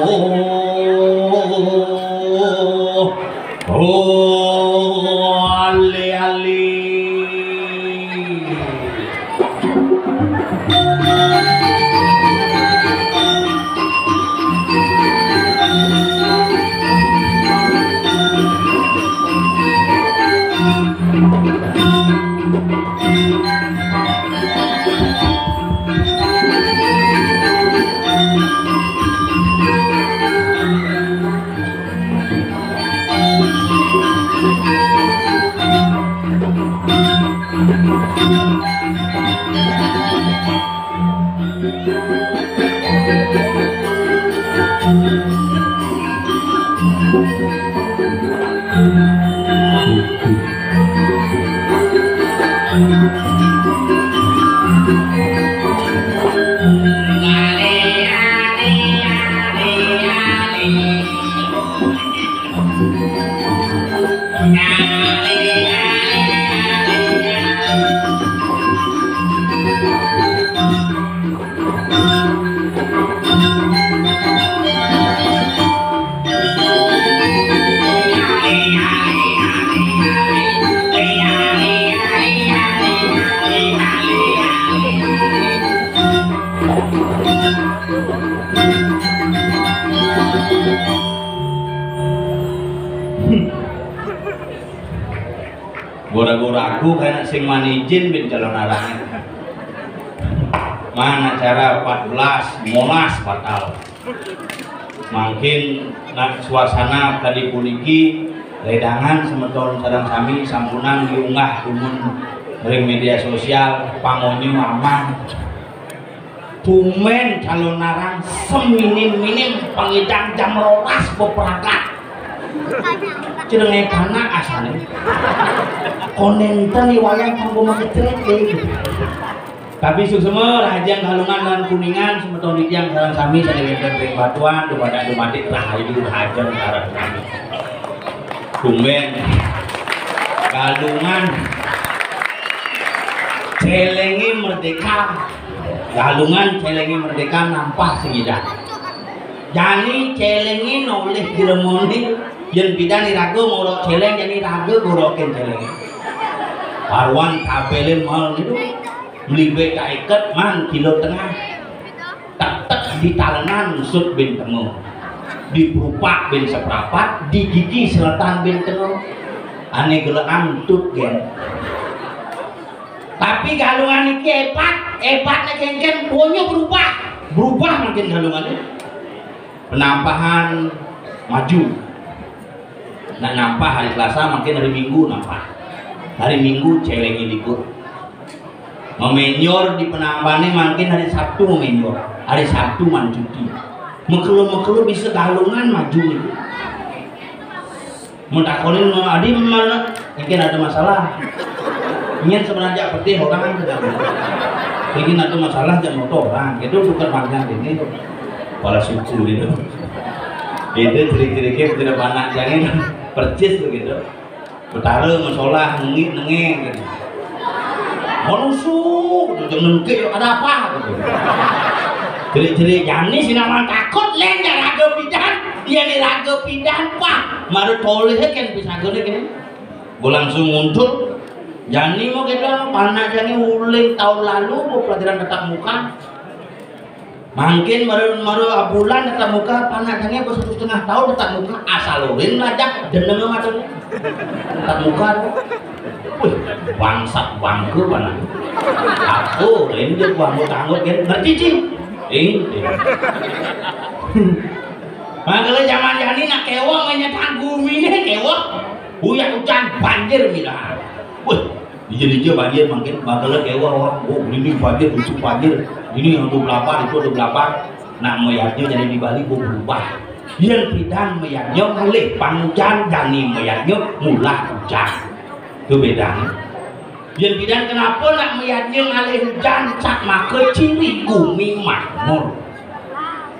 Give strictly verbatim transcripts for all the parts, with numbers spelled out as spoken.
Oh, oh, ale, ale. Gora-gora aku kayak sing mani jin bin calon arang. Mana cara empat belas, molas batal. Mangkin nak suasana tadi puniki ledangan semeton sareng sami sampunang diunggah dumun ring media sosial, pangonyo aman. Tumben calon arang seminim-minim pangidang jam rolas beperangkat. Jenenge panak asale. Konenten iwayah kanggo mengecret, eh. Tapi suksma rahajeng Galungan lan Kuningan, semeton titiang sareng sami sane wenten ring Batuan, dumadak dumadik rahayu rahajeng sareng sami. Tumben Galungan celenge merdeka. Galungan celenge merdeka nampah sing idan. Jani celenge nolih gremone, yen pidan iraga ngorok celeng, jani raga ngorokin celeng. Paruan tabele mal niku, mlibek tak iket man kilo tengah. Tetek di talenan sut bin tengah. Di perupak bin seprapat, di gigi selatan bin tengah. Ane gelekan tut gen. Tapi Galungan iki hebat, hebatnya kengken punya berubah. Berubah makin Galungan ini. Penampahan maju. Nak nampah hari Selasa, makin hari Minggu nampah. Hari Minggu celengin libur. Memenyor di penampahan ini makin hari Sabtu memenyor. Hari Sabtu man cuti. Mekelu-mekelu bisa Galungan maju itu. Mentakonin, "Adi mana?" Mungkin ada masalah. Ingin sebenarnya pedih orang kan tidak. Ingin ada masalah, jangan motor orang. Itu bukan panjang ini. Kepala suku itu. Itu ciri-ciri kita tidak panak, jangan percis begitu. Betara masalah, nengik, nengik, gitu. Manusu, jangan nengik, ada apa? Gitu. Ciri-ciri jani sinaman takut, len, jangan raga pidan. Iya nih, raga pidan, Pak. Maru toleh kan pisagone kene. Gue langsung muncul. Jani mau kita panak jani uling tahun lalu, mau pelajaran tatap muka. Mangkin maru, maru abulan tatap muka, panak jani gue satu setengah tahun tatap muka, asal ulin aja, jenenge macam tatap muka. Wih, bangsat bangku panak. Aku, ini dia bangku tanggut, kan? Ngerti, Cing? Eh, iya. Makanya zaman jani nak kewok, ngenyetang gumi nih kewok. Uyak ujan banjir, mila. Wih, dija-dija banjir mangkin, bakal kewok, wah, oh, ini banjir, itu banjir. Ini yang ada belapar, itu ada belapar. Nak mayadnya jadi di Bali, oh, berubah. Yang pidan mayadnya ngalih pangujan, jani mayadnya mulah ujan. Itu bedanya. Yang pidan kenapa nak mayadnya ngalih ujan, sak maka ciri gumi makmur.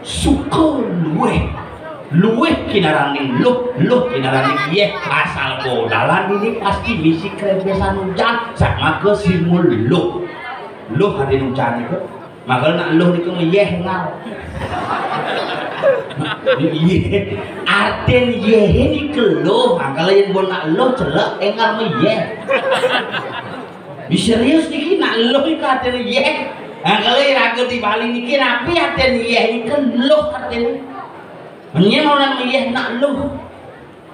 Suka luweh, luweh kinaraning luh, luh kinaraning yeh, asal bodalan ini pasti misi krembesan ujan, sak maka simul luh. Luh hati ujan itu, maka nak luh niku yeh ngal. Yéh. Artin yéh niki luh, mangkala yén pun nak luh celek énggal méh yéh. Wih, serius niki, nak luh niki artin yéh. Mangkala iraga di Bali niki napi artin yéh niki luh artin. Nyén orang yéh nak luh.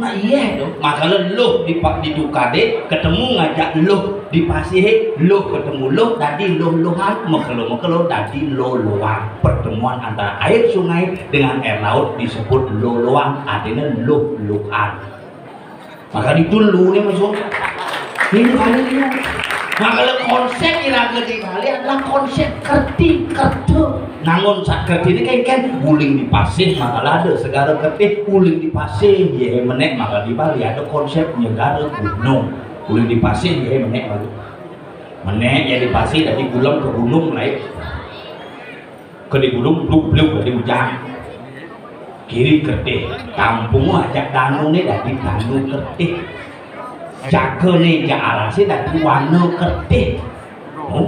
Nah, yéh to, mangkala luh di pa-, di tukadé ketemu ngajak luh di pasihé, luh ketemu luh dadi luh-luhan, makelo-makelo dadi luh-luhan. Pertemuan antara air sungai dengan air laut disebut luh-luhan, artinya luh-luhan. Maka ditu luhné masuk. Ini balik dia. Mangkala konsép iraga di Bali adalah konsép kerti, kerta. Namun saat kerti ini kan, kan uling di pasih, mangkala ada segara kerti, uling di pasih, yéh menék, maka di Bali ada konsép nyegara gunung. Uling di pasih, yéh menék, malu. Menék, yéh di pasih, dadi gulem ke gunung, lain. Ke di gunung, bluk-bluk, dadi ujan. Kiri kertih, kampung ajak danuné dadi danu kertih. Jagané jak alasé dadi wana kertih. Oh,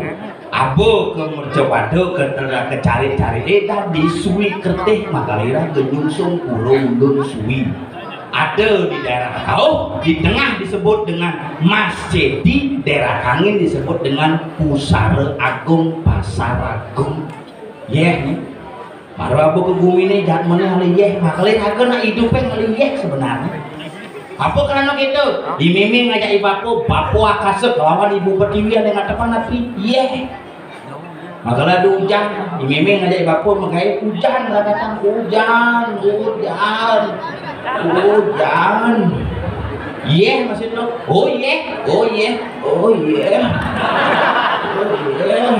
aba ke mercapada ke tera-, ke carik-cariké dadi suwi kertih, mangkala iraga nyungsung pura undun suwi. Ada di daerah Kauh, di tengah disebut dengan Mas Cedi, daerah Kangin disebut dengan Pusara Agung, Pasar Agung. Yéh, nih. Mara aba ke guminé jadmané ngalih yéh, mangkala raga nak idupé ngalih yéh sebenarné. Apa krana kéto? I mémé ngajak i bapa, bapa akasa kelawan ibu pertiwi ané ngatepan api. Yéh. Mangkala ada ujan, i mémé ngajak i bapa magaé, ujan lah datang, ujan, ujan, ujan. Yéh, maksud to. Oh yéh, oh yéh, oh yéh. Oh yéh.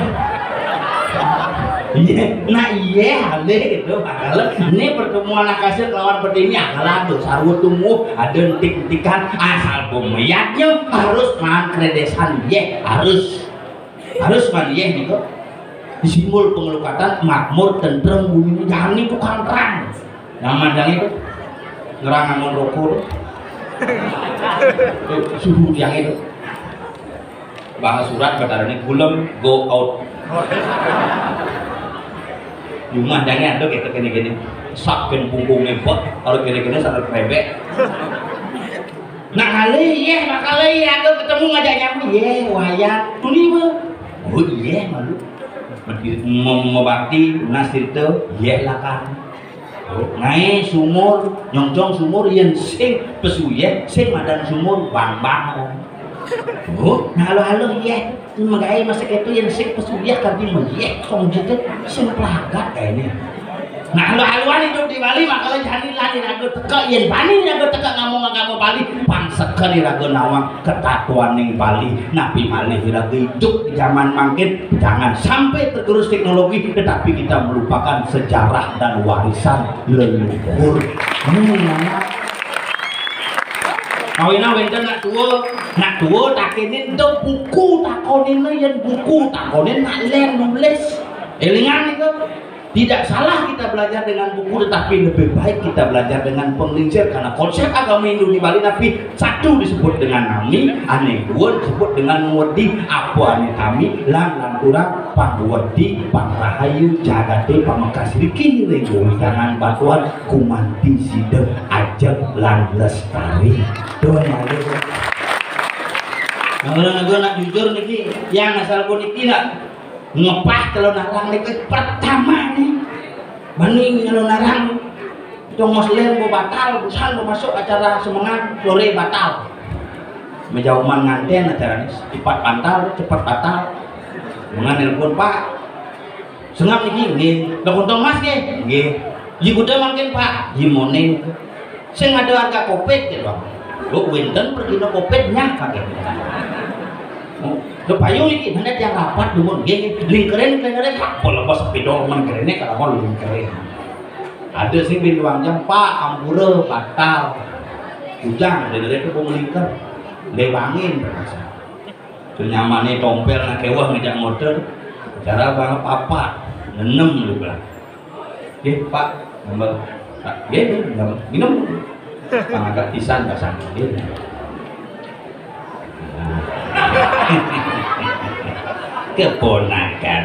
Yéh, nah yéh, alih kéto, mangkala. Ini pertemuan akasa kelawan pertiwi, mangkala ada sarwa tumbuh, ada entik-entikan, asal pemayatnya harus maan kredésan yéh, harus. Harus maan yéh nika. Simbol panglukatan, makmur, tentrem, guminé, jangan tukang terang. Nyaman jangan itu. Ngerang amun roko to. Eh, suhu tiang itu. Bahasa surat Batarané gulem, go out. Jumah dangé ada kéto kéné-kéné. Sap kén pungkungné pek, kalau kéné-kéné sangat rebek. Nah, ngalih yéh, mangkala iraga ketemu ngajak nyambut, yéh, wayah. Tuni mah. Oh, yéh, malu. Mem-, mebakti, nunas crita, yéh, lakar. Oh, ngaé sumur, nyongcong sumur, yén sing pesu yéh, sing madan sumur, bang-bang. Oh, nah, halo-halo, yéh. Magaé masa kéto yén sing pesu yéh, kanti méh yéh, tong jete, sing pelagat kayaknya. Nah, halo-haloan idup di Bali, mangkala jani lan iraga teka, yén bani iraga teka ngomong agama Bali, pang seken iraga nawang ketatuaning Bali. Napi malih iraga idup di jaman mangkin, jangan sampai tergerus teknologi, tetapi kita melupakan sejarah dan warisan leluhur. Hmm. Kawinang wénten nak tua, nak tua takénin to buku takonin, yén buku takonin nak lén nulis. Élingan itu. Tidak salah kita belajar dengan buku, tetapi lebih baik kita belajar dengan penglingsir, karena konsep agama Hindu di Bali napi satu disebut dengan nami, ané dua disebut dengan ngwedi, apa ané tami, lan lanturang pangwedi, pangrahayu, jagaté pamekas riki ring wewidangan batuan, gumanti sida ajeg lan lestari. Tuh, nyalih. Nah, kalau nak jujur niki, yang asal puniki nak ngepah calonarang niki pertama nih. Bani calonarang, tong muslim bo batal, busan bo masuk acara semengan, sore batal. Mejauman nganten acara ini, cepat batal, cepat batal. Mengan nelpon, "Pak, sengap niki?" "Nggih." "Lah, kantong mas nggih?" "Nggih." "Ji kuda mangkin, Pak?" "Ji moné." "Sing ada harga covid," gitu, Bang. Lo wénten pergi no covid nya kaget. Lo payung iki, mana tiang rapat dumun, nggih, nggih. Lingkerin, lingkerin, Pak. Pola bos sepeda men kerene kalau mau lingkerin. Ada sing bin doang jam, "Pak, ampura, batal." Ujang, dari itu mau melingker. Lewangin, terpaksa. Tuh nyamané tompel nak kewah ngejak motor. Cara banget papa, nenem lu bilang. "Nggih, Pak, gambar." "Pak, nggih, nggih, gambar. Minum." Pangagak pisan pasan. Nggih. Nah. Keponakan